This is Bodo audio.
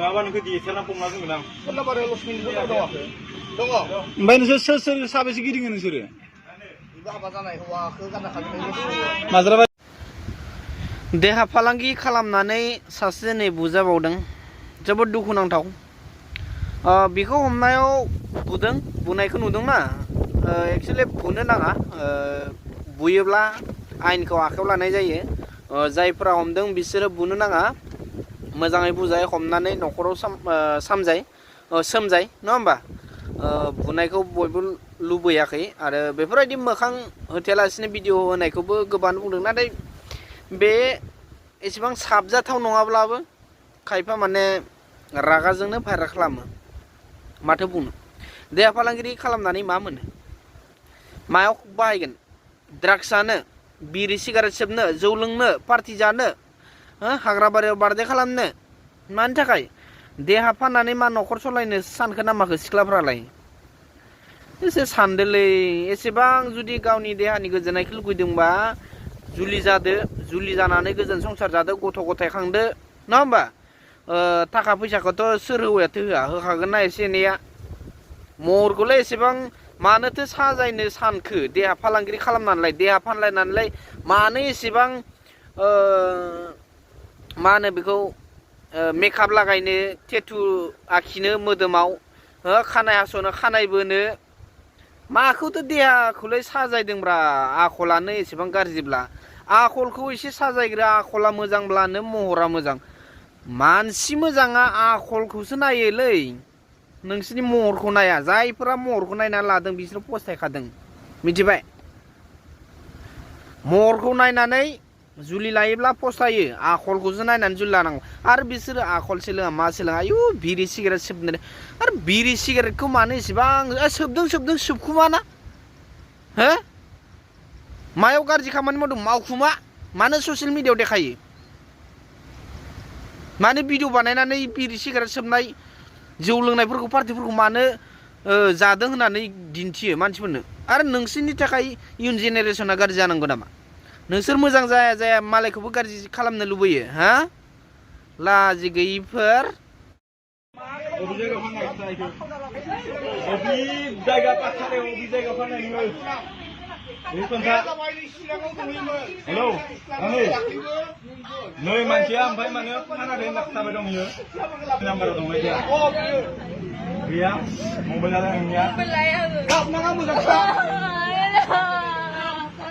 नङाबा नोंखौ दिएसएलआर फमना दोनगोन आं सोरनाबारि लक्ष्मीनि दङ दङ ओमफ्राय नोंसोर सोर साबेसे गिदिङो नोंसोरो हाबा जानाय हौवाखौ गानना खालामनाय माज्राबा देहा फालांगि खालामनानै सासे दिनै बुजाबावदों जोबोद दुखुनांथाव बेखौ हमनायाव बुदों बुनायखौ नुदोंना एक्सुअलि बुनो नाङा बुयोब्ला आयेनखौ आखायाव लानाय जायो जायफोरा हमदों बिसोरो बुनो नाङा मोजाङै बुजाय हमनानै न'खराव सोमजाय नङा होमबा बुनायखौ बयबो लुबैयाखै आरो बेफोरबायदि मोखां होथेयालासिनो भिडिअ होनायखौबो गोबां बुंदों नाथाय बे एसेबां साबजाथाव नङाब्लाबो खायफा माने रागाजोंनो भाइरेल खालामो माथो बुंनो देहा फालांगिरि खालामनानै मा मोनो मायाव बाहायगोन ड्राग्स जानो बिरि सिगारेट सोबनो जौ लोंनो पार्टि जानो हाग्राबारियाव बार्डे खालामनो मानि थाखाय देहा फाननानै मा न'खर सलायनो सानखो ना माखो सिख्लाफ्रालाय एसे सानदोलै एसेबां जुदि गावनि देहानि गोजोननायखौ लुगैदोंबा जुलि जादो जुलि जानानै गोजोन संसार जादो गथ' गथाय खांदो नङा होमबा थाखा फैसाखौथ' सोर हौवायाथ' होखागोन ना एसे एनैया महरखौलाय एसेबां मानोथो साजायनो सानखो देहा फालांगिरि खालामनानैलाय देहा फानलायनानैलाय मानो एसेबां मा होनो बेखौ मेकआप लागायनो टेटु आखिनो मोदोमाव खानाय हास'नो खानाय बोनो माखौथ' देहाखौलाय साजायदोंब्रा आखलानो एसेबां गाज्रिब्ला आखलखौ एसे साजायग्रा आखला मोजांब्लानो महरा मोजां मानसि मोजाङा आखलखौसो नायोलै नोंसोरनि महरखौ नाया जायफोरा महरखौ नायना लादों बिसोर फस्थायखादों मिथिबाय महरखौ नायनानै जुलि लायोब्ला फस्थायो आखलखौसो नायनानै जुलि लानांगौ आरो बिसोरो आखल सोलोङा मा सोलोङा आयु बिरि सिगारेट सोबनो आरो बिरि सिगारेटखौ मानो एसेबां सोबदों सोबखुमाना हो मायाव गाज्रि खामानि मावदों मावखुमा मानो ससियेल मिडियायाव देखायो मानो भिडिअ बानायनानै बिरि सिगारेट सोबनाय जौ लोंनायफोरखौ पार्टिफोरखौ मानो जादों होननानै दिन्थियो मानसिफोरनो आरो नोंसोरनि थाखाय इयुन जेनेरेसना गाज्रि जानांगौ नामा नोंसोर मोजां जाया मालायखौबो गाज्रि खालामनो लुबैयो हा लाजि गैयिफोर हेलौ नै मानसिया ओमफ्राय मानो खानाखै होनना खिथाबाय दं बियो नाम्बाराव दंना गैया मबाइल लादों नोंनिया